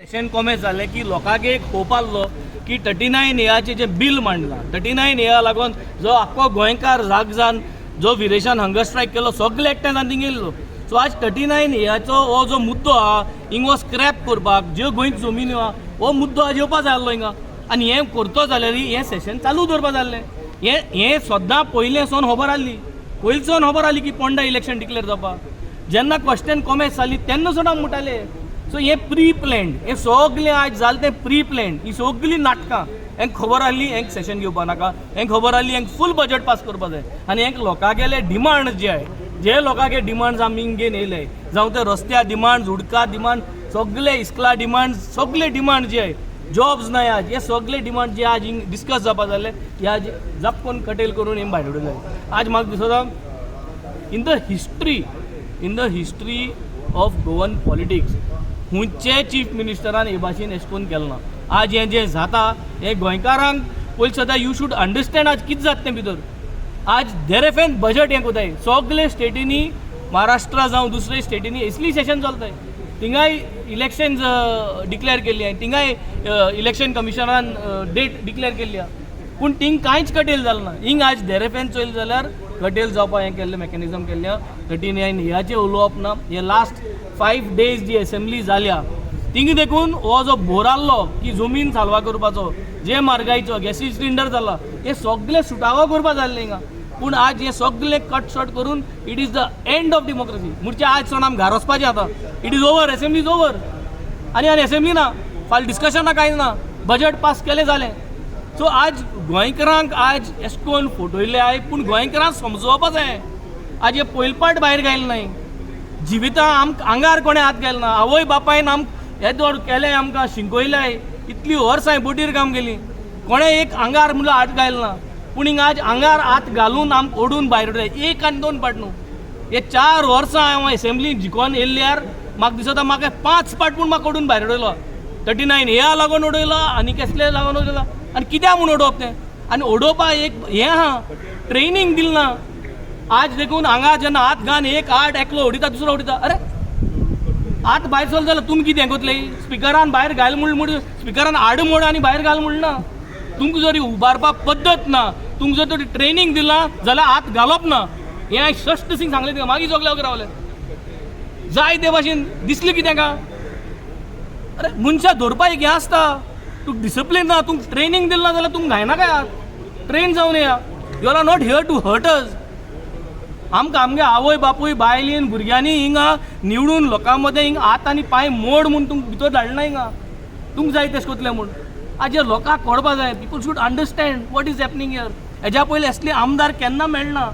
सेशन कोमेस जालें की लोकांक एक होप आहलो की 39 एयाचें जें बील मांडलां, 39 एया लागून जो आख्खो गोंयकार जाग जावन जो विरेशान हंगर स्ट्रायक केलो, सगळे एकठांय जावन थिंग येयल्लो. सो आज 39 एयाचो हो जो मुद्दो आहा, हिंग हो स्क्रॅप करपाक, ज्यो गोंयची जमिनी आहा, हो मुद्दो आज येवपा जाय आहलो हिंगा. आनी हें करतो जाल्यार हें सेशन चालू दवरपा जाय आहलें. हें हें सद्दां पयलें सावन खबर आहली, पयलीं सावन खबर आहली की पोंडा इलेक्शन डिक्लेर जावपा. जेन्ना क्वेश्चन कोमेस जाली तेन्ना सुद्दां आमी म्हणटाले. सो हें प्री प्लॅन्ड, हें सगळें आयज जालें तें प्री प्लॅन्ड. ही सगळीं नाटकां. हेंक खबर आहली हेंक सेशन घेवपा नाका, हेंक खबर आहली हेंक फूल बजट पास करपा जाय. आनी हेंक लोकांगेले डिमांड जे आहाय, जे लोकांगे डिमांड्स आमी घेवन येयले, जावं ते रस्त्या डिमांड, उदका डिमांड, सगळे इस्कला डिमांड, सगळे डिमांड जे आहाय, जॉब्स नाय आज, हे सगळे डिमांड जे आज हिंग डिस्कस जावपा जाले, हे आज जापकोन कटेल करून हिंग भायर उडयले. आज म्हाका दिसता, in the history of Goan politics खंयचे चीफ मिनिस्टरान हे भाशेन एशें करून केलें ना. आज हें जें जाता हें गोंयकारांक पयलीं सदां you should understand आज कितें जाता तें भितर. आज देरेफेन बजट हें कोताय सगळे स्टेटींनी, महाराष्ट्रा जावं दुसरे स्टेटींनी असली सेशन चलताय. थिंगाय इलेक्शन्स डिक्लेअर केल्ली आहाय, थिंगाय इलेक्शन कमिशनान डेट डिक्लेअर केल्ली आहा, पूण थिंग कांयच कटेल जालें ना. हिंग आज देरेफेन चोयलें जाल्यार कटेल जावपा हें केल्लें, मॅकॅनिजम केल्लें. 39 हेचे उलोवप ना. हे लास्ट 5 डेज जी एसेंब्ली जाल्या, थिंग देखून हो जो बोर आहलो की जमीन साल्वा करपाचो, जे म्हारगायचो, गॅसी सिलिंडर जाला, हे सगळे सुटावो करपा जाल्लें हिंगा. पूण आज हे सगळे कट शॉर्ट करून it is the end of democracy. म्हणजे आज सोड आमी घार वचपाचें आतां. It is over, assembly is over. आनी आनी एसेंब्ली ना, फाल्यां डिस्कशन ना, कांय ना, बजट पास केलें, जालें. सो आज गोंयकारांक आज एशें कोन्न फटयले आहाय, पूण गोंयकारांक समजोवपा जाय. आज हे पयले पाट भायर घायले नाय, जिविता आमकां आंगार कोणें हात घाल ना. आवय बापायन आमकां येदोळ केलें, आमकां शिकयलें, इतलीं वर्सां बोटीर काम केली, कोणें एक आंगार म्हणल्यार हात घायल ना. पूण हिंगा आज आंगार हात घालून आमकां ओडून भायर उडयले. एक आनी दोन पाट न्हू, हे 4 वर्सां हांव एसेंब्ली जिकोन येयल्यार म्हाका दिसता म्हाका पांच पाट पूण म्हाका ओडून भायर उडयलो. 39 हेया लागून उडयलो आनी केसले लागून उडयलो आनी कित्याक म्हूण उडोवप तें. आनी उडोवपा एक हें आहा, ट्रेनींग दिल ना. आज देखून हांगा जेन्ना हात घान एक आठ एकलो उडयता, दुसरो उडयता, अरे हात भायर सरलो जाल्यार तुमी कितें कोतले? स्पिकरान भायर घाल म्हूण म्हूण स्पिकरान आड मोड आनी भायर घाल म्हूण ना. तुमकां जरी उबारपा पद्दत ना, तुमकां जर ट्रेनींग दिलां जाल्यार हात घालप ना. हें हांवें स्पश्ट सिंग सांगलें तुका. मागीर सगळे वगैरे रावले जाय ते भाशेन दिसलें कितें का? अरे मनशां धरपा एक हें आसता, तुका डिसिप्लीन ना, तुमकां ट्रेनींग दिलें ना जाल्यार तुमकां घायना काय हात? ट्रेन जावन येया. You are not here to hurt us. आमकां आमगे आवय बापूय बायलेन भुरग्यांनी हिंगा निवडून लोकां मदें हिंगा हात आनी पांय मोड म्हूण तुमकां भितर धाडना हिंगा तुमकां जाय तेश कोतले म्हूण. आज हे लोकांक कळपा जाय. People should understand what is happening here. हेज्या पयलीं असले आमदार केन्ना मेळना.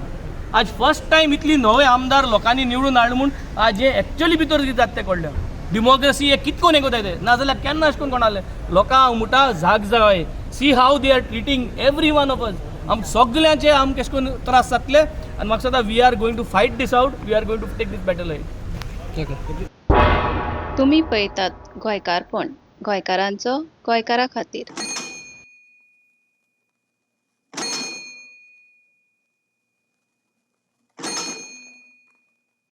आज फर्स्ट टायम इतली नवे आमदार लोकांनी निवडून हाडले म्हूण आज हे एक्चुअली भितर कितें जाता तें कळ्ळें. डेमोक्रेसी हे कित कोन हें कोताय ते, नाजाल्यार केन्ना अशें करून कोणाले लोकांक हांव म्हणटा, जाग जाय. See how they are treating every one of us. आम सगल्यांचे आमकां अशें करून त्रास जातले आनी म्हाका दिसता we are going to fight this out, we are going to take this battle. तुमी पळयतात गोंयकारपण, गोंयकारांचो गोंयकारा खातीर.